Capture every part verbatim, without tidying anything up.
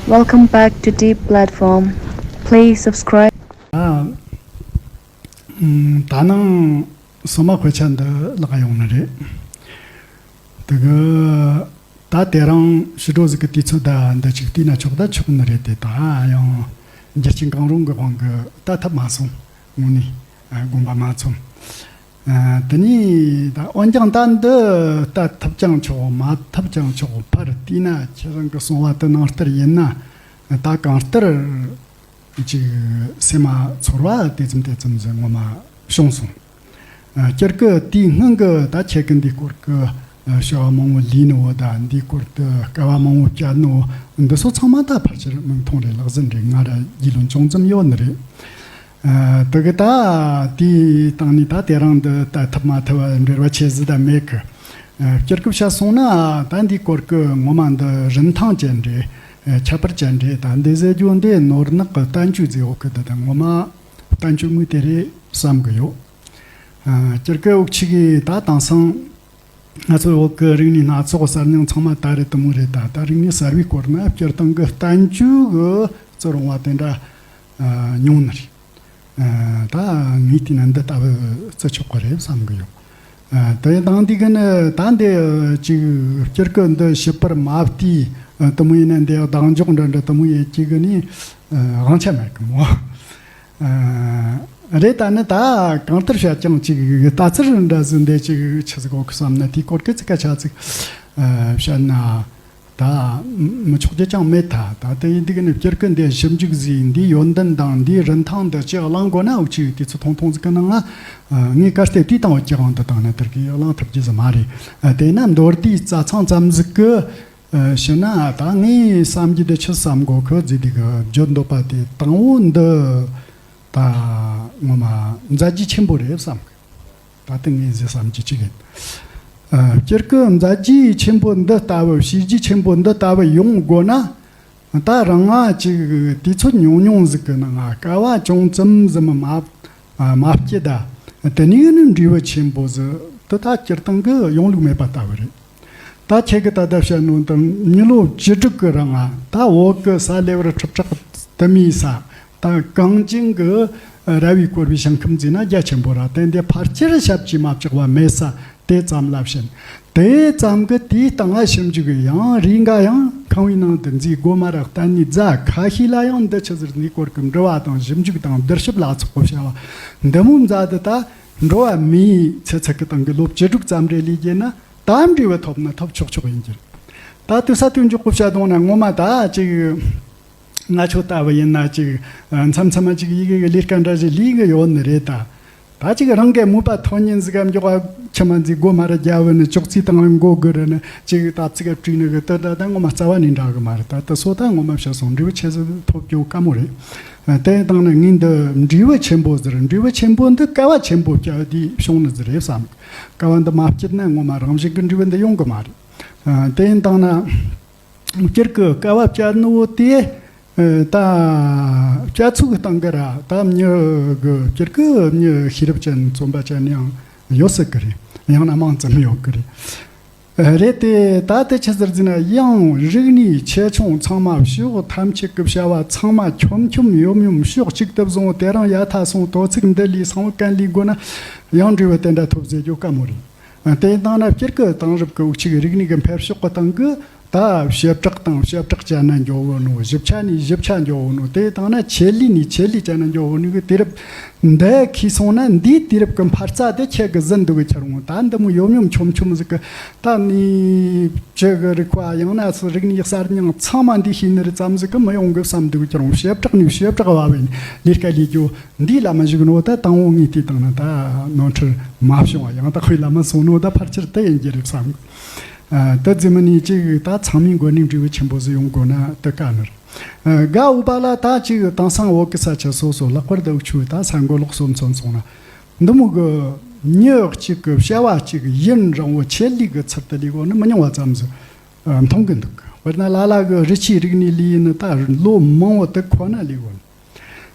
Welcome back to Deep Platform. Please subscribe. ཨ། ཨམ། ད་ནངས་སོ་མ་དཔེ་ཆ་འདི་བཀླགས་ཡོང་ནི་རེད། དེ་གི་ད་དེ་རིང་ཕྱི་དྲོ་ཟིག་གི་དུས་ཚོད་ད་འདི་ཅིག་བལྟས་ན་ཆོག་ད་ཆོག་ནི་རེད་དེ། ད་ཡང་རྒྱུ་རྐྱེན་གང་རུང་གི་དབང་གིས་ལྟ་ཐུབ་མ་སོང་། དངོས་གནས་ཨ་དགོངས་པ་མ་ཚོམ། ཨ། དེ་ནས་ད་འོན་ཀྱང་ད་འདི་ལྟ་ཐུབ་ཀྱང་ཆོག་མ་ཐུབ་ཀྱང་ཆོག་ཕར་བལྟས་ན་ཁྱེད་རང་གི་གསུང་བ་དེ་ནང་ལྟར་ཡིན་ན། ད་གང་ལྟར་ཅིག་སེམས་མ་ཚོར་བ་དེ་ཙམ་དེ་ཙམ་ཟིག་ངོ་མ་བྱུང་སོང་། ཨ། སྤྱིར་གི་དེའི་སྔོན་གི་ད་ཁྱེད་ཀྱི་འདིའི་སྐོར་གི་ཨ་བྱ་བ་མང་བོ་ལས་ནོ་ད་འདིའི་སྐོར་དུ་དཀའ་བ་མང་བོ་བསྐྱལ་ནོ་འདི་ཚོ་ཚང་མ་ད་ཕལ་ཆེར་མིག་མཐོང་རེད། ལག་ཟིན་རེད། ང་ར་རྒྱུས་ལོན་ཅུང་ཙམ་ཡོད་ནི་རེད། ཨ། དེ་གི་ད་དེའི་སྟེང་ནས་ད་དེ་རིང་འདི་ལྟ་ཐུབ་མ་ཐུབ་བ་འབྲེལ་བ་ཆེ་ཟིག་ད་མེད་གི། ཨ། སྤྱིར་གི་བཤད་སོང་ན་ད་འདིའི་སྐོར་གི་ངོ་མ་འདི་རིན་ཐང་ཅན་རེད། ཨ། ཁྱད་པར་ཅན་རེད། ད་འདི་ཟེར་རྒྱུ་འདི་ནོར་ནག་གི་བསྟན་བཅོས་ཟེར་འོག་གི་འདི་ད་ངོ་མ་བསྟན་བཅོས་དངོས་དེ་རེད་བསམ་གི་ཡོད། ཨ། སྤྱིར་གི་འུ་ཆོ་གིས་ད་དེང་སང་ང་ཚོའི་བོད་ཀྱི་རིག་གནས་སྣ་ཚོགས་གསར་རྙིང་ཚང་མ་ད་རེས་དེ་མོ་རེད། ད་ད་རིག་གནས་གསར་བའི་སྐོར་ན་སྤྱིར་བཏང་གི་བསྟན་བཅོས་གི་བརྩི་རུང་བ་དེ་འདྲ་ཨ་ཉུང་ནི་རེད། ཨ། ད་ངས་བལྟས་ན་འདི་ལྟ་བུ་བརྩི་ཆོག་གི་རེད་བསམ་གི་ཡོད། ཨ། དེ་དང་དེ་གི་ནི་ད་འདི་ཅིག་སྤྱིར་གི་འདི་ཞིབ་པར་མ་བལྟས། ཨ། དེ་མོ་ཡིན་ན་འདི་གདེང་འཇོག་འདྲ་འདྲ་དེ་མོ་ཡེད་ཀྱི་གི་ནི་ཨ་དབང་ཆ་མེད་གི་མོ། ཨ། རེད། ད་ནི་ད་གང་ལྟར་བཤད་ཀྱང་ཅིག་ལྟ་ཚུལ་འདྲ་ཟིག་འདི་ཅིག་ཆི་ཟིག་གོ་གི་བསམ་ན་དེའི་སྐོར་གི་ཚིག་སྐད་ཆ་ཟིག་ཨ་བཤད་ན་ད་མི་ཆོག་རྒྱུ་ཅང་མེད། ད་ད་དེ་ཡིན་དུས་ནི་སྤྱིར་གི་འདི་ཞིབ་འཇུག་ཟིག་འདི་ཡོན་ཏན་དང་འདིའི་རིན་ཐང་འདི་ཅིག་གླེང་དགོས་ན་འུ་ཅིག་དུས་ཚོད་ཐུང་ཐུང་ཟིག་གི་ནང་ང་ངས་གལ་ཏེ་དུས་དང་བོ་ཅིག་དབང་དུ་བཏང་ན་དེར་གི་གླེང་ཐུབ་རྒྱུ་ཟིག་མ་རེད། ཨ། དེས་ན་མདོར་བསྡུས་རྩ་ཚང་ཙམ་ཟིག་གི་ཨ་བཤད་ན། ད་ངས་བསམ་རྒྱུ་དེ་ཆི་བསམ་གོ་གི་ཟེར་དུས་གི་བརྗོད་འདོད་པ་དེ་དང་བོ་འདི་ད་ངོ་མ་མཛད་རྗེས་ཆེན་པོ་རེད་བསམ་གི། ད་དེ་ངས་ཟེར་བསམ་རྒྱུ་ཅིག་ཡིན། ཨ། སྤྱིར་གི་མཛད་རྗེས་ཆེན་པོ་འདི་ལྟ་བུ་བྱས་རྗེས་ཆེན་པོ་འདི་ལྟ་བུ་ཡོང་དགོས་ན། ད་རང་ང་ཅིག་དུས་ཚོད་ཉུང་ཉུང་ཟིག་གི་ནང་ང་དཀའ་བ་ཅུང་ཙམ་ཟིག་མ་མ་སྐྱེས་ད། དེ་ནས་ནི་འབྲས་བུ་ཆེན་པོ་ཟིག་དེ་ད་སྤྱིར་བཏང་གི་ཡོང་ལུགས་མེད་པ་ལྟ་བུ་རེད། ད་ཁྱེད་ཀྱིས་ད་ལྟ་བཤད་ནོ་དང་མི་ལོ་བཅུ་དྲུག་གི་རིང་ང་ད་བོད་ཀྱི་ས་ལེ་བར་ཁྲི་ཕྲག་དུ་མའི་ས། ད་གངས་ཅན་གྱི་ར་བས་བསྐོར་བའི་ཞིང་ཁམས་ཟེར་ན་རྒྱ་ཆེན་པོ་ར། དེ་འདི་ཕལ་ཆེར་ཞབས་ཀྱིས་མ་བཅགས་པ་མེད་ས་དེ་ཙམ་ལ་བྱིན། དེ་ཙམ་གྱི་དེའི་སྟེང་ང་ཞིབ་འཇུག་ཡང་རེས་འགའ་ཡང་ཁང་བའི་ནང་དུ་འཛུལ་དགོས་མ་ར། གཏན་ནས་རྫ་ཁ་ཤས་ལ་ཡང་འདི་ཆི་ཟིག་འདིའི་སྐོར་གྱི་འབྲི་བ་དང་ཞིབ་འཇུག་དང་བསྡུར་ཞིབ་ལ་སོགས་པ་བྱ་བ་འདི་མོ་མཛད་དེ། ད་འགྲོ་བ་མིའི་ཚེ་ཚད་ཀྱི་སྟེང་གི་ལོ་བཅུ་དྲུག་ཙམ་རེ་ལས་བརྒལ་ན། ད་འབྲས་བུ་ཐོབ་ན་ཐོབ་ཆོག་ཆོག་ཡིན་གྱི་རེད། ད་དུ་ས་དུས་མགྱོགས་པོ་བཤད་དོང་ན་ངོ་མ་ད་ཅིག་ང་ཆོ་ལྟ་བུ་ཡིན་ན་ཅིག་ཨ་མཚམས་མཚམས་མ་ཅིག་ཡི་གེ་གི་ལས་ཀ་འདྲ་ཞིག་ལས་གི་ཡོད་ནི་རེད་ད། ད་ཅིག་རང་གི་མོས་པ་ཐོག་ཉིད་ཟིག་ག་མགྱོགས་པ་ཆི་མ་འཛིག་སྒོ་མ་ར་རྒྱབ་བུ་ནི་ཅོག་ཙེ་དང་མགོ་སྒུར་ནི་ཅིག་ད་ཚིག་ག་བྲིས་ནི་གི་དེ་ད་ད་ངོ་མ་རྩ་བ་ནས་འདྲ་གི་མ་རེད། ད་དེ་སོ་ད་ངོ་མ་བཤད་སོང་འབྲས་བུ་ཆེ་ཟིག་ཐོབ་རྒྱུ་དཀའ་མོ་རེད། ཨ་དེ་དང་ནི་ངས་འདི་འབྲས་བུ་ཆེན་པོ་ཟེར། འབྲས་བུ་ཆེན་པོ་འདི་དཀའ་བ་ཆེན་པོ་བསྐྱལ་དུས་བྱུང་ནི་ཟིག་རེད་བསམ། དཀའ་བ་འདི་མ་བསྐྱལ་ན་ངོ་མ་རང་བཞིན་གྱི་འབྲས་བུ་འདི་ཡོང་གི་མ་རེད། ཨ་དེ་ཡིན་དང་ན་སྤྱིར་གི་དཀའ་བ་བསྐྱལ་ནོ་དེ་ཨ་ད་བསྐྱལ་ཚུལ་གི་སྟེང་གི་ར་ད་མྱི་གི་སྤྱིར་གི་མྱི་ཤེས་རབ་ཅན་རྩོམ་པ་ཅན་ཡང་ཡོད་སྲིད་གི་རེད། ཡང་ན་མང་ཙམ་ཡོད་གི་རེད། རེད་དེ། ད་དེ་ཆི་ཟེར་ཟེར་ན་ཡང་རིག་གནས་ཆེ་ཆུང་ཚང་མ་ཕྱོགས་ཐམས་ཅད་ཀྱི་བྱ་བ་ཚང་མ་ཁྱོམ་ཁྱོམ་ཡོམ་ཡོམ་ཕྱོགས་གཅིག་ཏུ་བཟུང་། དེ་རིང་ཡ་ཐ་སོང་དོ་ཚིག་འདི་ལས་སང་བོ་གན་ལས་དགོས་ན་ཡང་འབྲས་བུ་དེ་འདྲ་ཐོབ་ཟེར་རྒྱུ་དཀའ་མོ་རེད། དེ་ཡིན་དང་ན་སྤྱིར་གི་དེང་རབས་ཀྱི་འུ་ཅག་གི་རིག་གནས་ཀྱི་འཕེལ་ཕྱོགས་ཀྱི་སྟེང་གི་ད་བྱེ་བྲག་དང་བྱེ་བྲག་ཅན་ན་འགྱོ་གོ་ནོ། ཞིབ་ཆ་ནས་ཞིབ་ཆ་འགྱོ་གོ་ནོ། དེ་དང་ན་ཆེད་ལས་ནས་ཆེད་ལས་ཅན་ན་འགྱོ་གོ་ནོ་གི་དུས་རབས་འདི་ཁེལ་སོང་ན་འདིའི་དུས་རབས་ཀྱི་འཕར་རྩ་དེ་ཁྱེད་ཀྱི་ཟིན་འདུག་གི་ཁྱེར་འོང་། ད་འདི་མོ་ཡོམ་ཡོམ་ཆོམ་ཆོམ་ཟིག་གི་ད་ནི་བཅུ་གི་རིག་པ་ཡང་ན་སུ་རིག་གནས་གསར་རྙིང་ཚང་མ་འདི་ཤེས་ནི་རེད་ཙམ་ཟིག་གི་མི་ཡོང་གི་བསམ་འདུག་གི་ཁྱེར་འོང་། བྱེ་བྲག་ནས་བྱེ་བྲག་བ་བས་ལས་ཀ་ལས་རྒྱུ་འདི་ལ་མི་བཞུགས་ནོ། ད་དང་བོ་ངས་དེ་དང་ན་ད་ནོར་འཁྲུལ་མ་བྱུང་བ་ཡང་དག་པའི་ལམ་མ་སོང་ནོ། ད་ཕལ་ཆེར་དེ་ཡིན་གྱི་རེད་བསམ། ཨ་དེ་རྫུན་མ་ནི་ཅིག་ད་ཚང་མའི་མགོ་ནས་འབྲས་བུ་ཆེན་པོ་ཟིག་ཡོང་དགོས་ན་དེ་དཀའ་ནི་རེད། ཨ་དགའ་འོས་པ་ལ་ད་ཅིག་དེང་སང་བོད་ཀྱི་ས་ཆ་སོ་སོ་ལྷག་པར་དུ་འུ་ཆོའི་ད་ས་མགོ་ལོག་སོ་མཚོན་སོང་ན་འདི་མོ་གི་མྱི་གཅིག་གི་བྱ་བ་གཅིག་ཡུན་རིང་བོ་ཆེད་ལས་གི་ཚུལ་དུ་ལས་གོ་ནི་མི་ཉུང་བ་ཙམ་ཟིག་ཨ་མཐོང་གི་འདུག་དཔེར་ན་ལ་ལ་གི་རི་ཆུའི་རིག་གནས་ལས་ནི་ད་ལོ་མང་བོ་དེ་ཁོ་ན་ལས་གོ་ནི།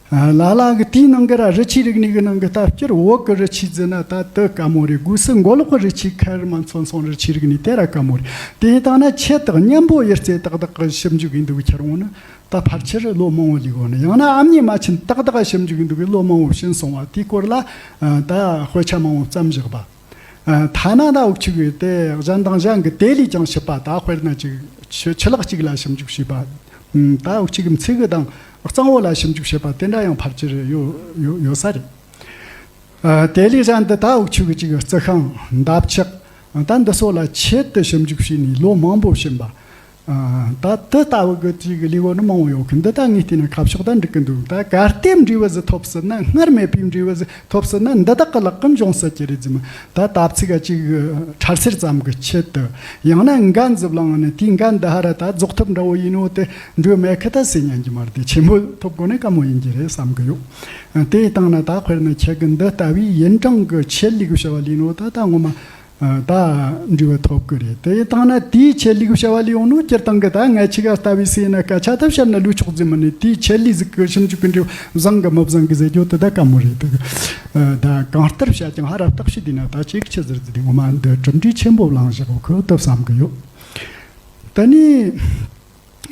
ལ་ལ་གི་དེའི་ནང་གི་ར་རི་ཆུའི་རིག་གནས་ཀྱི་ནང་གི་ལྟ་སྤྱིར་བོད་ཀྱི་རི་ཆུ་ཟེར་ན་ད་དེ་དཀའ་མོ་རེད། སྒོས་སུ་མགོ་ལོག་གི་རི་ཆུ་ཁེར་མ་མཚོན་སོང་རི་ཆུའི་རིག་གནས་དེ་ར་དཀའ་མོ་རེད། དེ་ཡིན་དང་ན་ཆེད་དུ་མཉམ་པོ་ཡུལ་རྩེ་ཏག་ཏག་གི་ཞིབ་འཇུག་ཡིན་འདུག་ཁྱེར་འོང་ན་ད་ཕལ་ཆེར་ལོ་མང་བོ་ལུས་འོང་ན། ཡང་ན་ཨ་མྱེས་རྨ་ཆེན་ཏག་ཏག་ཞིབ་འཇུག་ཡིན་འདུག་གི་ལོ་མང་བོ་ཕྱིན་སོང་བ། དེའི་སྐོར་ལ་ད་དཔེ་ཆ་མང་བོ་བརྩམས་བཞག་པ། ཐ་ན་ད་འུ་ཆུ་གི་དེ་གཞན་དང་གཞན་གྱི་དེ་ལས་ཀྱང་ཞིབ་པ། ད་དཔེར་ན་ཅིག་ཆུ་ཆུ་ལག་གཅིག་ལ་ཞིབ་འཇུག་བྱས་པ། ད་འུ་ཆུ་གི་མཚེའུ་གི་དང་གཙང་བོ་ལ་ཞིབ་འཇུག་བྱས་པ་དེ་འདྲ་ཡང་ཕལ་ཆེར་ཡོད་ཡོད་ཡོད་ས་རེད། དེ་ལས་གཞན་དུ་ད་འུ་ཆུ་གི་ཅིག་རྩི་ཤིང་འདབ་ཆགས་ད་འདི་སོགས་ལ་ཆེད་དུ་ཞིབ་འཇུག་བྱས་ནས་ལོ་མང་པོ་ཕྱིན་པ། ད་དེ་ལྟ་བུ་གི་ཅིག་ལས་བོ་ནི་མང་བོ་ཡོད་གི། འདི་ད་ངས་བལྟས་ན་ཁ་ཕྱོགས་ད་འགྲིག་གི་འདུག་ད་གལ་ཏེ་འབྲས་བུ་ཟིག་ཐོབ་སྲིད་ན། སྔར་མེད་པའི་འབྲས་བུ་ཟིག་ཐོབ་སྲིད་ན་འདི་དག་གི་ལག་གི་འབྱུང་སྲིད་ཀྱི་རེད་ཟེར་མོ། ད་ད་ཚིག་ག་ཅིག་ཁྲར་སེར་ཙམ་གི་ཆེད་དུ། ཡང་ན་འགན་ཟིག་བླངས་ནས་དེའི་འགན་འདི་ཧ་ར་ད་རྫོགས་ཐབས་འདྲ་བོ་ཡིན་ནོ་དེ་འགྲོ་མེད་ཁི་ད་ཟེར་ཉན་གྱི་མ་རེད། དེ་ཆེན་པོ་ཐོབ་དགོས་ནས་དཀའ་མོ་ཡིན་གྱི་རེད་བསམ་གི་ཡོད། དེ་ཡི་སྟེང་ན་ད་དཔེར་ན་ཁྱེད་ཀྱི་འདི་ལྟ་བུའི་ཡུན་གྲངས་ཀྱི་ཆེད་ལས་གི་བྱ་བ་ལས་ནོ་ད་ད་ངོ་མ། ད་འབྲས་བུ་ཐོབ་ཀྱི་རེད། དེ་ཡི་སྟེང་ན་དེའི་ཆེད་ལས་བྱ་བ་ལས་ཡོང་ནོ་སྤྱིར་བཏང་གི་ད་ངས་ཆི་ག་ལྟ་བུའི་སེ་ན་སྐད་ཆ་ད་བཤད་ན་ལུས་ཆོག་ཟིན་མི་ནི། དེའི་ཆེད་ལས་ཟིག་གི་ཞིབ་འཇུག་གི་འབྲས་བུ་བཟང་གི་མི་བཟང་གི་ཟེར་རྒྱུ་དེ་ད་དཀའ་མོ་རེད། དེ་གི་ད་གང་ལྟར་བཤད་ཀྱང་ཧ་ར་བརྟག་ཞིབ་བསྡུས་ན་ད་ཅིག་ཆི་ཟེར་ཟིན་ངོ་མ་འདི་གྲུབ་འབྲས་ཆེན་པོ་བླངས་བཞག་གི་ཁོ་ཐུབ་བསམ་གི་ཡོད། དེ་ནས་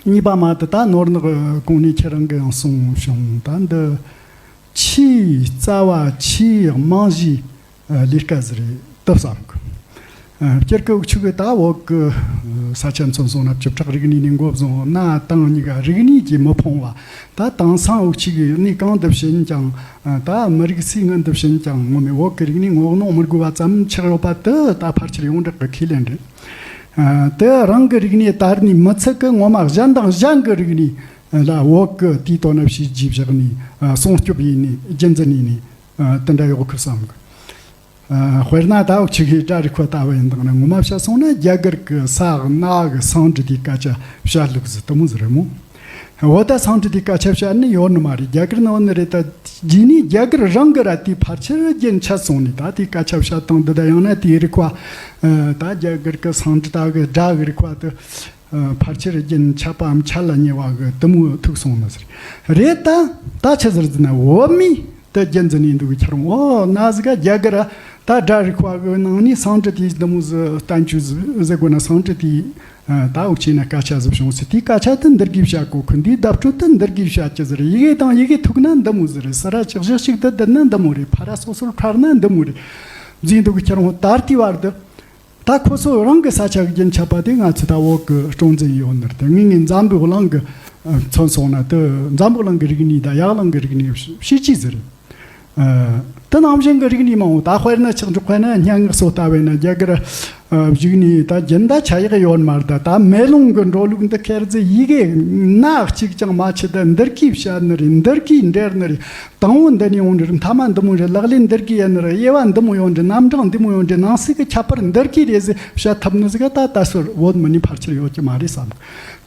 གཉིས་པ་མ་དེ་ད་ནོར་ནག་གོང་ནས་ཁྱེད་རང་གི་ཡང་གསུངས་བྱུང་ད་འདི། ཆུའི་རྩ་བ་ཆུའི་རྨང་གཞིའི་ལས་ཀ་ཟིག་རེད་དུ་བསམ་གི། སྤྱིར་གི་འུ་ཆུ་གི་ད་བོད་གི་ས་ཆ་མཚོན་སོང་ན་བཅུ་ཕྲག་རིག་གནས་ནས་འགོ་བཟུང་། གནའ་དེང་གཉིས་ཀ་རིག་གནས་ཀྱིས་མི་ཕོངས་བ། ད་དེང་སང་འུ་ཆུ་གི་གནས་གང་དུ་ཕྱིན་ཀྱང་། ད་མི་རིགས་སུའི་ངོས་འདི་ཕྱིན་ཀྱང་ངོ་མའི་བོད་གི་རིག་གནས་ངོ་གནོང་མི་དགོས་པ་ཙམ་ཆགས་ཡོད་པ་དེ་ད་ཕལ་ཆེར་ཡོངས་གྲགས་གི་ཁས་ལེན་རེད། དེ་རང་གི་རིག་གནས་དར་ནས་མི་ཚད་གི་ངོ་མ་གཞན་དང་གཞན་གི་རིག་གནས་ལ་བོད་གི་དེའི་དོན་ན་བྱས་རྗེས་བཞག་ནས་སྲུང་སྐྱོབ་ཡིན་ནས་རྒྱུན་འཛིན་ཡིན་ནས་དེ་འདྲ་ཡོད་གི་བསམ་གི། དཔེར་ན་ད་འུ་ཆུ་གི་སྒྲ་རིག་པ་ལྟ་བུ་ཡིན་དང་ན་ངོ་མ་བཤད་སོང་ན་རྒྱ་གར་གི་ས་གནའ་གི་སང་ཀྲི་དེའི་སྐད་ཆ་བཤད་ལུགས་ཟིག་དེ་མོ་ཟིག་རེད་མོ། འོ་ད་སང་ཀྲི་དེའི་སྐད་ཆ་བཤད་ནི་ཡོད་ནི་མ་རེད། རྒྱ་གར་ནི་ཡོད་ནི་རེད། ད་རྗེས་ནས་རྒྱ་གར་རང་གི་ར་དེའི་ཕལ་ཆེར་རྒྱུན་ཆད་སོང་ནས་ད་དེའི་སྐད་ཆ་བཤད་སྟངས་འདི་ད་ཡང་ན་དེའི་རིག་པ། ད་རྒྱ་གར་གི་སང་ཀྲི་ད་གི་སྒྲ་གི་རིག་པ་དེ་ཕལ་ཆེར་རྒྱུན་ཆད་པའམ་ཆད་ལ་ཉེ་བ་གི་དེ་མོ་ཐུག་སོང་ནི་ཟེར། རེད་ད། ད་ཆི་ཟེར་ཟེར་ན་བོད་མི་དེ་རྒྱུན་འཛིན་ནས་འདུག་གི་ཁྱེར་འོང་ཨོ་ན་ཟིག་ག་རྒྱ་གར་ད་སྒྲ་རིག་པ་གི་ནང་ནས་སང་ཀྲི་དེའི་དེ་མོ་ཟིག་བསྟན་བཅོས་ཟིག་ཟེར་དགོས་ན་སང་ཀྲི་དེའི། ད་འུ་ཆུ་ན་སྐད་ཆ་ཟིག་བྱུང་ཟེར། དེའི་སྐད་ཆ་དེ་འདིར་གིས་བཤད་གོ་གི། འདིའི་བརྡ་སྤྲོད་དེ་འདིར་གིས་བཤད་ཀྱི་ཟེར། ཡི་གེ་དང་ཡི་གེ་ཐུག་ན་འདི་མོ་ཟིག་རེད། ས་ར་ཅིག་བཞག་ཅིག་དེ་བསྡད་ན་འདི་མོ་རེད། ཕ་ར་སོ་སོར་ཕར་ན་འདི་མོ་རེད། ཟེར་འདུག་གི་ཁྱེར་འོང་ད་ལྟའི་བར་དུ། ད་ཁོ་ཚོ་རང་གི་ས་ཆ་གི་རྒྱུན་ཆད་པ་དེ་ང་ཚོ་ད་བོད་གི་སྲོང་བཙན་ཡོད་ནི་རེད། དེ་ངས་ངས་འཛམ་བུ་གླིང་གི་མཚོན་སོང་ན་དེ་འཛམ་བུ་གླིང་གི་རིག་གནས་དང་ཡར་གླིང་གི་རིག་གནས་བྱས་རྗེས་ཟིག་རེད། དེ་ནང་བཞིན་གྱི་རིག་གནས་མང་བོ་ད་དཔེར་ན་ཆག་འཇོག་དཔེར་ན་སྙན་ངག་སོགས་ལྟ་བས་ན་རྒྱ་གར་བཞུགས་ནས་ད་རྒྱུན་ད་ཆ་ཡག་ཡོད་མ་རེད། ད་མེ་ལོང་གི་འགྲོ་ལུགས་འདི་ཁེར་ཟི་ཡི་གེ་སྣ་གཅིག་ཀྱང་མ་ཕྱེ། ད་འདིར་གིས་བཤད་ནི་རེད། འདིར་གིས་འགྲེལ་ནི་རེད། དང་བོ་འདི་ནས་ཡོང་རེད། མཐའ་མ་འདི་མོ་རེད། ལག་ལེན་འདིར་གིས་ཡིན་ནི་རེད། དབྱེ་བ་འདི་མོ་ཡོང་རེད། རྣམ་གྲངས་འདི་མོ་ཡོང་རེད། ནང་གསེས་ཀྱི་ཁྱད་པར་འདིར་གིས་རེད་ཟེར་བཤད་ཐུབ་ནི་ཟིག་ད་ད་སོར་བོད་མི་ནི་ཕལ་ཆེར་ཡོད་ཀྱི་མ་རེད་བསམ།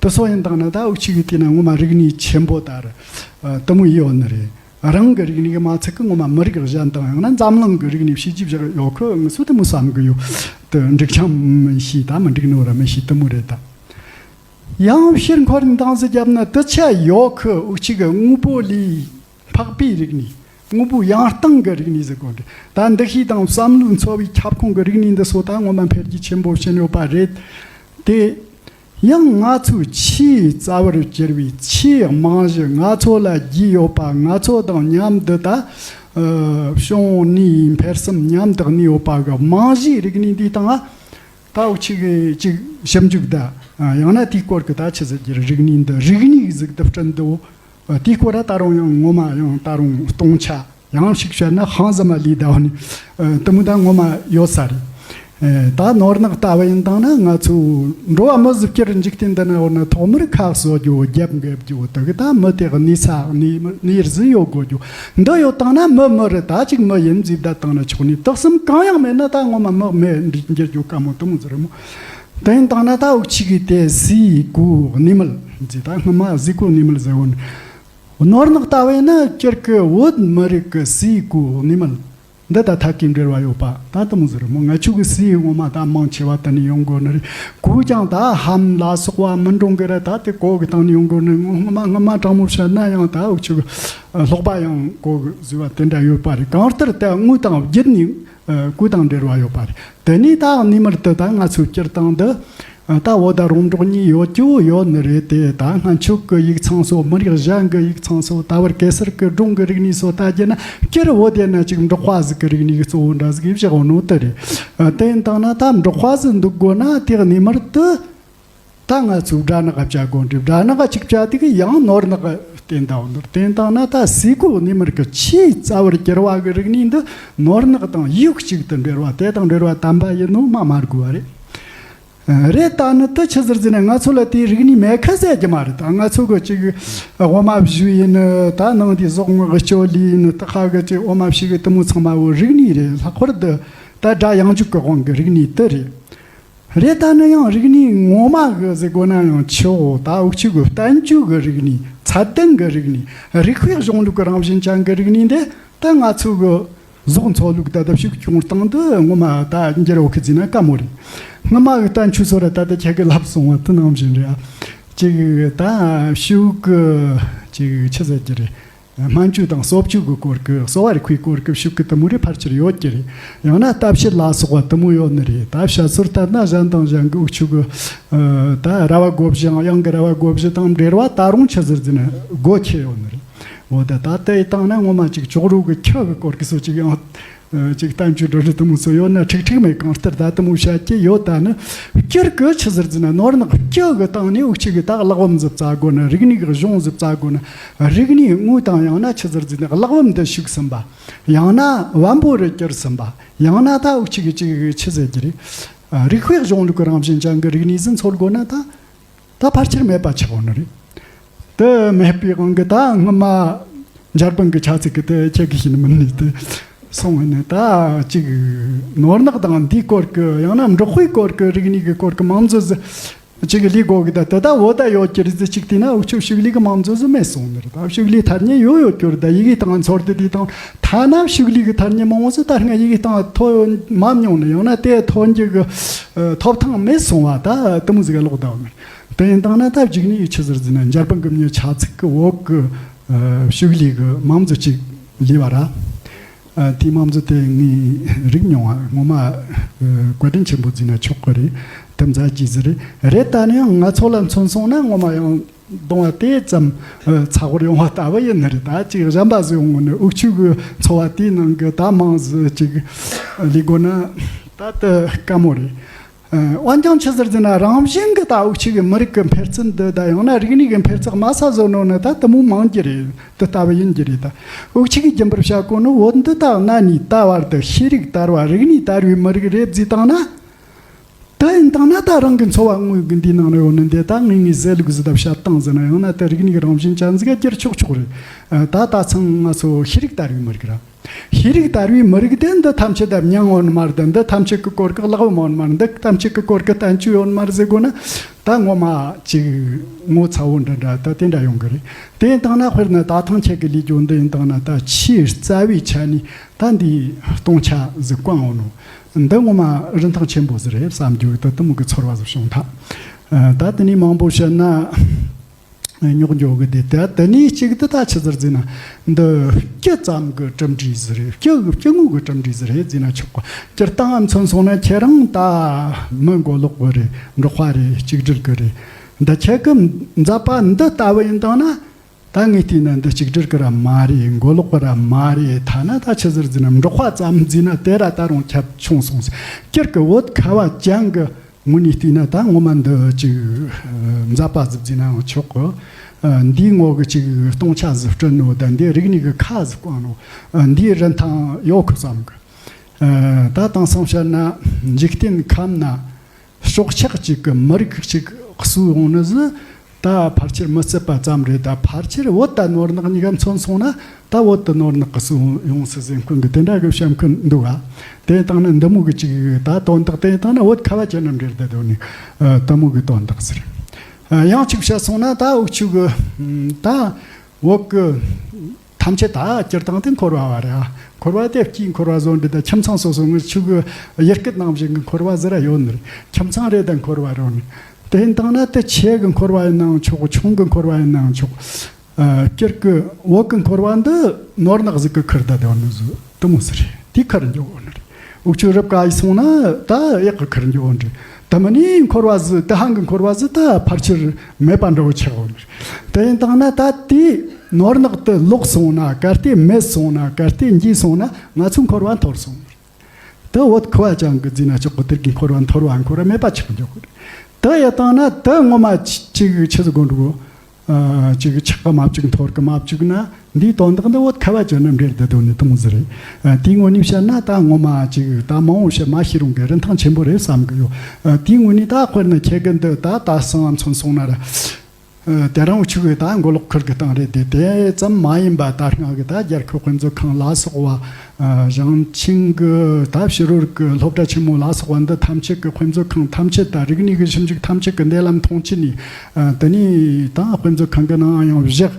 དེ་སོ་ཡིན་དང་ན་ད་འུ་ཆུ་གི་དེ་ན་ངོ་མ་རིག་གནས་ཆེན་པོ་ད་རེད། དེ་མོ་ཡོད་ནི་རེད། རང་གི་རིག་གནས་མ་ཚད་གི་ངོ་མ་མི་རིགས་གཞན་དང་ཡང་ན་འཛམ་གླིང་གི་རིག་གནས་བྱས་རྗེས་བཞག་ཡོད་ཁོ་ངི་སུ་དེ་མོ་བསམ་གི་ཡོད། དེ་འགྲིག་ཆམ་མི་ཤེས་ད་མི་འགྲིག་ནོ་ར་མི་ཤེས་དེ་མོ་རེད་ད། ཡང་ཕྱིར་འཁོར་འདང་ཟིག་བརྒྱབ་ན་དུ་ཆ་ཡོད་ཁི་འུ་ཅག་གི་དངོས་པོ་ལས་འཕགས་པའི་རིག་གནས། དངོས་པོའི་ཡང་སྟེང་གི་རིག་གནས་ཟེར་གོ་འདི། ད་འདི་ཤེས་དང་བསམ་བློའི་འཚོ་བའི་ཁྱབ་ཁོངས་ཀྱི་རིག་གནས་འདི་ཚོ་ད་ངོ་མ་འཕེལ་རྒྱས་ཆེན་པོ་ཕྱིན་ཡོད་པ་རེད། དེ་ཡང་ང་ཚོའི་ཆུའི་རྩ་བར་གྱུར་པའི་ཆུའི་རྨང་གཞི་ང་ཚོ་ལ་རྒྱུས་ཡོད་པ། ང་ཚོ་དང་མཉམ་དུ་ད་བྱུང་ནས་འཕེལ་གསུམ་མཉམ་དུ་གནས་ཡོད་པ་གི་རྨང་གཞིའི་རིག་གནས་འདིའི་སྟེང་ང་། ད་འུ་ཅག་གིས་ཅིག་ཞིབ་འཇུག་དང་ཡང་ན་དེའི་སྐོར་གྱི་ད་ཆི་ཟེར་རྒྱུ་རེད། རིག་གནས་འདི་རིག་གནས་ཟིག་ཏུ་བསྐྲུན་འདུག་དེའི་སྐོར་ད་རུང་ཡང་ངོ་མ་ཡང་ད་རུང་སྟོང་ཆ་ཡང་ཞིག་བཤད་ན་ཧང་ཟ་མ་ལས་ད་བ་ནི་དེ་མོ་ད་ངོ་མ་ཡོད་ས་རེད། ད་ནོར་ནག་ལྟ་བུ་ཡིན་དང་ན་ང་ཚོ་འགྲོ་བ་མི་བཟོ་རྒྱུར་འཇིག་རྟེན་འདི་ན་འོ་ན་ཐོག་མར་ཁ་གསོ་རྒྱུ་རྒྱབ་འགེབས་རྒྱུ་དེ་གི་ད་མི་དེ་གནས་ས་གནས་གནས་རྫི་ཡོད་དགོས་རྒྱུ་འདི་ཡོད་དང་ན་མི་མི་རེད། ད་ཅིག་མི་ཡིན་ཟིག་བསྡད་བཏང་ན་ཆོག་ནི་དག་སེམས་གང་ཡང་མེད་ན་ད་ངོ་མ་མི་མེད་འགྱུར་རྒྱུ་དཀའ་མོ་དེ་མོ་ཟིག་རེད་མོ། དེ་ཡིན་དང་ན་ད་འུ་ཅག་གིས་དེ་ཟས་གོས་གནས་མལ་ཟེར། ད་སྔ་མ་ཟས་གོས་གནས་མལ་ཟེར་བོ་ནི། ནོར་ནག་ལྟ་བས་ན་སྤྱིར་གི་བོད་མི་རིགས་ཀྱི་ཟས་གོས་གནས་མལ། འདི་ད་ཐད་ཀའི་འབྲེལ་བ་ཡོད་པ་ད་དེ་མོ་ཟིག་རེད་མོ། ང་ཆོ་གི་སའི་ངོ་མ་ད་མང་ཆེ་བ་དེ་ནས་ཡོང་དགོས་ནི་རེད། གོས་ཀྱང་ད་ཧམ་ལ་སོགས་པ་མི་འགྲོ་གི་རེད། ད་དེ་གོ་གི་སྟེང་ནས་ཡོང་དགོས་ནི། ངོ་སྔོན་མ་སྔོན་མ་དྲང་མོ་བཤད་ན་ཡང་ད་འུ་ཆོ་གི་ཨ་སློག་པ་ཡང་གོ་གི་བཟོས་པ་དེ་འདྲ་ཡོད་པ་རེད། གང་ལྟར་ད་དངོས་དང་བརྒྱུད་ནས་ཨ་གོས་དང་འབྲེལ་བ་ཡོད་པ་རེད། དེ་ནས་ད་གནས་མར་དུ་ད་ང་ཚོའི་སྤྱིར་བཏང་འདི་ད་བོད་ཟླ་རོང་འབྲོག་གཉིས་ཡོད་རྒྱུ་ཡོད་ནི་རེད་དེ། ད་སྔོན་ཆད་གི་ཡིག་ཚང་སོགས། མི་རིགས་གཞན་གི་ཡིག་ཚང་སོགས། ད་བར་གེ་སར་གི་སྒྲུང་གི་རིག་གནས་སོགས་ལྟ་རྒྱུ་ན་སྤྱིར་བོད་དེ་ན་ཅིག་འབྲོག་པ་ཟིག་གི་རིག་གནས་གཙོ་བོ་འདྲ་ཟིག་བཞག་ནོ་དེ་རེད། དེ་ཡིན་དང་ན་ད་འབྲོག་པ་ཟིག་འདུག་དགོས་ན་དེ་གནས་མར་དུ་ད་ང་ཚོའི་སྦྲ་ནག་ག་བྱ་དགོས་འདྲི། སྦྲ་ནག་ག་ཅིག་བྱ་དེ་གི་ཡང་ནོར་ནག་གི་བསྟན་ད་འོ་ནོར་བསྟན་དང་ན་ད་སའི་གོ་གནས་མར་གི་ཆེས་རྩ་བར་གྱུར་བ་གི་རིག་གནས་འདི་ནོར་ནག་དང་ཡུག་གཅིག་ཏུ་འབྲེལ་བ་དེ་དང་འབྲེལ་བ་དམ་པ་ཡིན་ནོ་མ་མ་དགོས་པ་རེད། རེད། ད་ནི་དེ་ཆི་ཟེར་ཟེར་ན་ང་ཚོ་ལ་དེའི་རིག་གནས་མེད་ཁ་ཟེར་རྒྱུ་མ་རེད། ད་ང་ཚོ་གི་ཅིག་འོ་མ་བཞུ་ཡིན་ནི། ད་ནང་དེའི་ཟོག་ངོ་གི་སྤྱོད་ལས་ཡིན་ནི། ད་ཁ་གི་ཅིག་འོ་མ་བྱེད་གི་དེ་མོ་ཚང་མ་བོ་རིག་གནས་རེད། ལྷག་པར་དུ་ད་སྒྲ་དབྱངས་འཇུག་གི་དབང་གི་རིག་གནས་དེ་རེད། རེད། ད་ནི་ཡང་རིག་གནས་ངོ་མ་གི་ཟེར་དགོས་ན་ཡང་ཆོག་ད་འུ་ཆོ་གི་བསྟན་བཅོས་གི་རིག་གནས། ཚད་ལྡན་གི་རིག་གནས། རིགས་པའི་གཞུང་ལུགས་ཀྱི་རང་བཞིན་ཅན་གི་རིག་གནས་འདི་ད་ང་ཚོ་གི་ཟོག་འཚོ་ལུགས་ད་ལྟ་ཕྱུགས་སྐྱོང་སྟངས་འདི་ངོ་མ་ད་འགྱུར་བ་ཁི་ཟིན་ན་དཀའ་མོ་རེད། སྔ་མ་གི་བསྟན་བཅོས་སོ་ར་ད་ལྟ་ཁྱེད་ཀྱི་ལབ་སོང་བ་དེ་ནང་བཞིན་རེད། ཨ་ཅིག་ད་ཕྱུགས་གི་ཅིག་ཆི་ཟེར་གྱི་རེད། སྨན་བཅོས་དང་གསོ་བཅོས་ཀྱི་སྐོར་གྱི། གསོ་བ་རིག་པའི་སྐོར་གྱི་ཕྱུགས་ཀྱི་དེ་མོ་རེ་ཕལ་ཆེར་ཡོད་ཀྱི་རེད། ཡང་ན་ལྟ་བཤལ་ལ་སོགས་པ་དེ་མོ་ཡོད་ནི་རེད། ད་བཤད་སྲོལ་ལྟར་ན་གཞན་དང་གཞན་གྱི་འུ་ཆོ་གི་ཨ་ད་ར་བ་བགོ་བཞི་ཡང་གཡང་གི་ར་བ་བགོ་བཞི་དང་འབྲེལ་བ་ད་རུང་ཆི་ཟེར་ཟེར་ན་སྒོ་ཁྱེར་ཡོད་ནི་རེད། འོ་ད་ད་ལྟའི་སྟེང་ན་ངོ་མ་ཅིག་ཅོག་རོ་གི་ཁྱི་གི་སྐོར་གྱི་སོ་ཅིག་ཡང་ཅིག་བསྟན་བཅོས་འགྲོ་རིགས་དེ་མོ་སོ་ཡོད་ན་ཁྲིག་ཁྲིག་མེད། གང་ལྟར་ད་དེ་མོ་བཤད་ཀྱི་ཡོད། ད་ནི་སྤྱིར་གི་ཆི་ཟེར་ཟེར་ན་ནོར་ནག་སྤྱི་གི་སྟེང་ནས་འུ་ཆོ་གི་ད་གླེགས་བམ་ཟིག་བཙལ་དགོས་ན། རིག་གནས་གི་གཞུང་ཟིག་བཙལ་དགོས་ན། རིག་གནས་དངོས་དང་ཡང་ན་ཆི་ཟེར་ཟེར་ན་གླེགས་བམ་དུ་ཞུགས་ཟིན་པ། ཡང་ན་བམ་པོ་རུ་གྱུར་ཟིན་པ། ཡང་ན་ད་འུ་ཆོ་གི་ཅིག་ཆི་ཟེར་གྱི་རེད། རིགས་པའི་གཞུང་ལུགས་ཀྱི་རང་བཞིན་ཅན་གྱི་རིག་གནས་ཟིག་འཚོལ་དགོས་ན་ད། ད་ཕལ་ཆེར་མེད་པ་ཆགས་ཡོད་ནི་རེད། དེ་མེད་པའི་དབང་གིས་ད་སྔོན་མ་འཇར་པན་གྱི་ཆ་ཚིག་གི་དེ་ཁྱེད་ཀྱིས་ཤེས་ནི་མིན་ནི་དེ་སོང་བ་ནི། ད་ཅིག་ནོར་ནག་དང་འདིའི་སྐོར་གྱི། ཡང་ན་འབྲོག་པའི་སྐོར་གྱི་རིག་གནས་ཀྱི་སྐོར་གྱི་མང་གཙོ་ཟིག་ཅིག་ལས་དགོས་གི། ད་དེ་ད་བོད་ད་ཡོད་ཀྱི་རེད་ཟེར། ཅིག་བལྟས་ན་འུ་ཆོ་ཕྱུགས་ལས་ཀྱི་མང་གཙོ་ཟིག་མེད་སོང་ནི་རེད། ད་ཕྱུགས་ལས་ཐ་སྙད་ཡོད་ཡོད་ཀྱི་རེད། ད་ཡི་གེ་དང་ཚོར་དུ་དེ་དང་ཐ་ན་ཕྱུགས་ལས་ཀྱི་ཐ་སྙད་མང་བོ་ཟིག་ད་སྔ་ཡི་གེ་སྟེང་ཐོན་མ་མྱོང་ནི། ཡང་ན་དེ་ཐོན་རྒྱུ་གི་ཨ་ཐོབ་ཐང་མེད་སོང་བ། ད་དེ་མོ་ཟིག་ག་ལོག་བསྡད་ཡོད་ནི་རེད། དེ་ཡིན་དང་ན་ད་གཅིག་ནས་ཆི་ཟེར་ཟེར་ན་འཇར་པན་གྱི་མྱི་ཆ་ཚིག་གི་འོག་གི་ཨ་ཕྱུགས་ལས་གི་མང་གཙོ་ཅིག་ལས་པ་ར། ཨ་དེའི་མང་གཙོ་དེ་ངས་རིག་མྱོང་བ་ངོ་མ་ཨ་བཀའ་དྲིན་ཆེན་པོ་ཟེར་ན་ཆོག་གི་རེད། དེ་མཛད་རྗེས་ཟིག་རེད། རེད། ད་ནི་ཡང་ང་ཚོ་ལ་མཚོན་སོང་ན་ངོ་མ་ཡང་གདོང་བ་དེ་ཙམ་ཨ་ཚ་ཧོར་ཡོང་བ་ལྟ་བུ་ཡིན་ནི་རེད། ད་ཅིག་གཞན་པ་ཟིག་ཡོང་ངོ་ནི་འུ་ཆོ་གི་འཚོ་བ་དེའི་ནང་གི་ད་མང་ཟིག་ཅིག་ལས་དགོས་ན་ད་དེ་དཀའ་མོ་རེད། ཨ་འོན་ཀྱང་ཆི་ཟེར་ཟེར་ན་རང་བཞིན་གྱི་ད་འུ་ཆོ་གི་མི་རིགས་ཀྱི་འཕེལ་ཚུལ་འདི་ད་ཡང་ན་རིག་གནས་ཀྱི་འཕེལ་ཚུལ་དམའ་ས་བཟོ་ནོ་ནི་ད་དེ་མོ་མང་གི་རེད། དེ་ལྟ་བུ་ཡིན་གྱི་རེད། ད་འུ་ཆོ་གི་རྒྱུན་པར་བཤད་གོ་ནི་བོད་འདི་ད་གནའ་ནས་ད་བར་དུ་ཤེས་རིག་དར་བ། རིག་གནས་དར་བའི་མི་རིགས་རེད་ཟེར་བཏང་ན། ད་ཡིན་བཏང་ན་ད་རང་གི་འཚོ་བ་དངོས་ཀྱི་འདིའི་ནང་ན་ཡོད་ནི་འདི་ད་ངས་ངའི་ཟས་ལུགས་ཟིག་ད་བཤད་སྟངས་ཟིག་ན། ཡང་ན་ད་རིག་གནས་ཀྱི་རང་བཞིན་ཅན་ཟིག་ག་བསྒྱུར་ཆོག་ཆོག་རེད། ཨ་ད་ད་ཚང་ང་ཚོ་ཤེས་རིག་དར་བའི་མི་རིགས་ར། ཤེས་རིག་དར་བའི་མི་རིགས་དེ་འདི་ཐམས་ཅད་ད་མྱང་ཡོད་ནི་མ་རེད། ད་འདི་ཐམས་ཅད་ཀྱི་སྐོར་གྱི་གླེགས་བམ་ཡོད་ནི་མ་རེད། འདི་ཐམས་ཅད་ཀྱི་སྐོར་གྱི་བསྟན་བཅོས་ཡོད་ནི་མ་རེད་ཟེར་དགོས་ན། ད་ངོ་མ་ཅིག་ངོ་ཚ་བོ་འདྲ་འདྲ་ད་དེ་འདྲ་ཡོང་གི་རེད། དེ་ཡིན་བཏང་ན་དཔེར་ན་ད་ཐེངས་ཁྱེད་ཀྱི་ལས་རྒྱུ་འདི་ཡིན་བཏང་ན་ད་ཆེས་རྩ་བའི་ཆ་ནས་ད་འདི་སྟོང་ཆ་ཟིག་བཀང་ཡོད་ནོ། འདི་ངོ་མ་རིན་ཐང་ཆེན་པོ་ཟིག་རེད་བསམ་རྒྱུ་ད་དེ་མོ་གི་ཚོར་བ་ཟིག་བྱུང་ཐལ། ད་དེ་ནས་མང་པོ་བཤད་ན། རྙོག་འཇོག་གི་དེ་ད་དེ་ནས་གཅིག་དེ་ད་ཆི་ཟེར་ཟེར་ན། འདི་སྤྱི་ཙམ་གི་གྲུབ་འབྲས་ཟིག་རེད། སྤྱི་གི་སྤྱི་དངོས་གི་གྲུབ་འབྲས་ཟིག་རེད་ཟེར་ན་ཆོག་གི། སྤྱིར་བཏང་ང་མཚོན་སོང་ན་ཁྱེད་རང་ད་མི་མགོ་ལོག་གི་རེད། འབྲོག་པ་རེད། གཅིག་སྒྲིལ་གི་རེད། འདི་ཁྱེད་གི་མཛད་པ་འདི་ལྟ་བུ་ཡིན་བཏང་ན། ད་ངས་བལྟས་ན་འདི་གཅིག་སྒྲིལ་གི་ར་མ་རེད། མགོ་ལོག་གི་ར་མ་རེད། ཐ་ན་ད་ཆི་ཟེར་ཟེར་ན་འབྲོག་པ་ཙམ་ཟེར་ན་དེ་ར་ད་རུང་ཁྱབ་ཆུང་སོང་ཟིག་སྤྱིར་གི་བོད་ཁ་བ་ཅན་གི་ངོས་ནས་བལྟས་ན་ད་ངོ་མ་འདི་ཅིག་མཛད་པ་ཟིག་ཟེར་ནའང་ཆོག་གི། འདིའི་ངོ་གི་ཅིག་སྟོང་ཆ་ཟིག་སྤྲད་ནོ། ད་འདི་རིག་གནས་གི་ཁ་ཟིག་བཀང་ནོ། འདིའི་རིན་ཐང་ཡོད་གི་བསམ་གི། ད་དེང་སང་བཤད་ན་འཇིག་རྟེན་ཁམས་ན་སྲོག་ཆགས་གཅིག་གི་མི་རིགས་གཅིག་གསོས་ཡོང་ནི་ཟིག་ད་ཕལ་ཆེར་མི་སྲིད་པ་ཙམ་རེད། ད་ཕལ་ཆེར་བོད་ད་ནོར་ནག་གཉིས་ཀ་མཚོན་སོང་ན། ད་བོད་དུ་ནོར་ནག་གི་སུ་ཡོང་སྲིད་ཟེར་མཁན་གི་དེ་འདྲ་གི་བཤད་མཁན་འདུག་ག་དེ་བཏང་ན་འདི་མོ་གི་ཅིག་ད་དོན་དག་དེ་བཏང་ན་བོད་ཁ་བ་ཅན་ནམ་འབྲེལ་ད་དོ་ནི་ཨ་དེ་མོ་གི་དོན་དག་ཟེར། ཨ་ཡང་ཅིག་བཤད་སོང་ན་ད་འུ་ཆོ་གི་ད་བོད་གི་ ཐམས་ཅད་ད་སྤྱིར་བཏང་དེ་འཁོར་བ་བ་རེད་ཨ། འཁོར་བ་དེ་སྐྱེས་འཁོར་བ་བཟོ་འདྲ་ད་ཁྱིམ་ཚང་སོ་སོ་ངི་ཆུ་གི་ཡུལ་སྐད་ནང་བཞིན་གི་འཁོར་བ་ཟེར་ར་ཡོད་ནི་རེད། ཁྱིམ་ཚང་རེད་ད་འཁོར་བ་རེད་ནི། དེ་ཡིན་དང་ན་དེ་ཆེ་གི་འཁོར་བ་ཡིན་ནའང་ཆོག་ཆུང་གི་འཁོར་བ་ཡིན་ནའང་ཆོག་ཨ། སྤྱིར་གི་འོག་གི་འཁོར་བ་འདི་ནོར་ནག་ཟིག་གི་ཁུར་ད་དེ་བ་ནི་ཟིག་དེ་མོ་ཟིག་རེད། དེ་ཁུར་འཇོག་འོ་ནི་རེད། འུ་ཆོ་རབ་ཀ་ཡི་སོང་ན་ད་གཡག་གི་ཁུར་འཇོག་འོ་ནི་རེད། དེ་མིན་ནི་འཁོར་བ་ཟིག་དེ་ཧང་གི་འཁོར་བ་ཟིག་ད་ཕལ་ཆེར་མེད་པ་འདྲ་བོ་ཆགས་འོ་ནི་རེད། དེ་ཡིན་དང་ན་ད་དེ་ནོར་ནག་དེ་ལོག་སོང་ན་གལ་ཏེ་མེད་སོང་ན་གལ་ཏེ་འགྱིས་སོང་ན་ང་ཚོའི་འཁོར་བ་འཐོར་སོང་ནི་རེད། དེ་འོད་ཁུ་བ་ཅང་གི་རྫི་ན་ཅོག་གི་དེར་གི་འཁོར་བ་འཐོར་བ་འཁོར་བ་མེད་པ་ཆགས་འཇོག་གི་རེད། དེ་ཡ་བཏང་ན་དེ་ངོ་མ་ཅི་ཅིག་ཆི་ཟིག་དགོན་འགྲོ་གོ་ཨ། ཅིག་ཆགས་པ་མ་བཅུག་འཐོར་གི་མ་བཅུག་ན་འདིའི་དོན་དག་འདི་འོད་ཁུ་བ་ཅོ་ན་འབྲེལ་དེ་དོན་ནི་དུང་ཟིག་རེད། ཨ། དེའི་ངོ་ནས་བཤད་ན་ད་ངོ་མ་ཅིག་ད་མང་བོ་བཤད་མ་ཤེས་རུང་གི་རིན་ཐང་ཆེན་པོ་རེད་བསམ་གི་ཡོད། ཨ། དེའི་ངོ་ནས་ད་དཔེར་ན་ཁྱེད་གི་འདི་ད་ད་སང་ཚོན་སོང་ན་ར། ཨ། དེ་རིང་འུ་ཆོ་གི་ད་མགོ་ལོག་ཁུར་གི་སྟངས་རེད་དེ། དེ་ཙམ་མ་ཡིན་པ་ད་སྔ་གི་ད་རྒྱལ་ཁབ་དཔེ་མཛོད་ཁང་ལ་སོགས་པ། ཨ། ཞིང་ཆེན་གི་ད་ཕྱི་རོལ་གི་སློབ་གྲྭ་ཆེན་མོ་ལ་སོགས་པ་འདི་ཐམས་ཅད་གི་དཔེ་མཛོད་ཁང་ཐམས་ཅད་ད་རིག་གནས་གི་ཞིབ་འཇུག་ཐམས་ཅད་གི་འདེད་ལམ་མཐོང་ཆེ་ནས། ཨ། དེ་ནས་ད་དཔེ་མཛོད་ཁང་གི་ནང་ཡང་བཞག་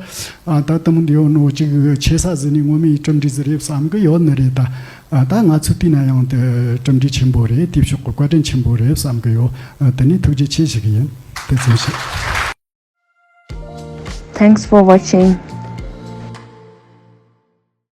ཨ། ད་དེ་མོ་འདི་ཡོད་ནོ་ཅིག་ཆེ་ས་ཟིན་ནས་ངོ་མའི་གྲུབ་འབྲས་ཟིག་རེད་བསམ་གི་ཡོད་ནི་རེད་ད། ཨ། ད་ང་ཚོ་དེ་ན་ཡང་དེ་གྲུབ་འབྲས་ཆེན་པོ་རེད། དེ་ཕྱོགས་གི་བཀའ་དྲིན་ཆེན་པོ་རེད་བསམ་གི་ཡོད། ཨ། དེ་ནས་ཐུགས་རྗེ་ཆེ་ཞུ་གི་ཡིན། དེ་ཙམ་ཞིག Thanks for watching.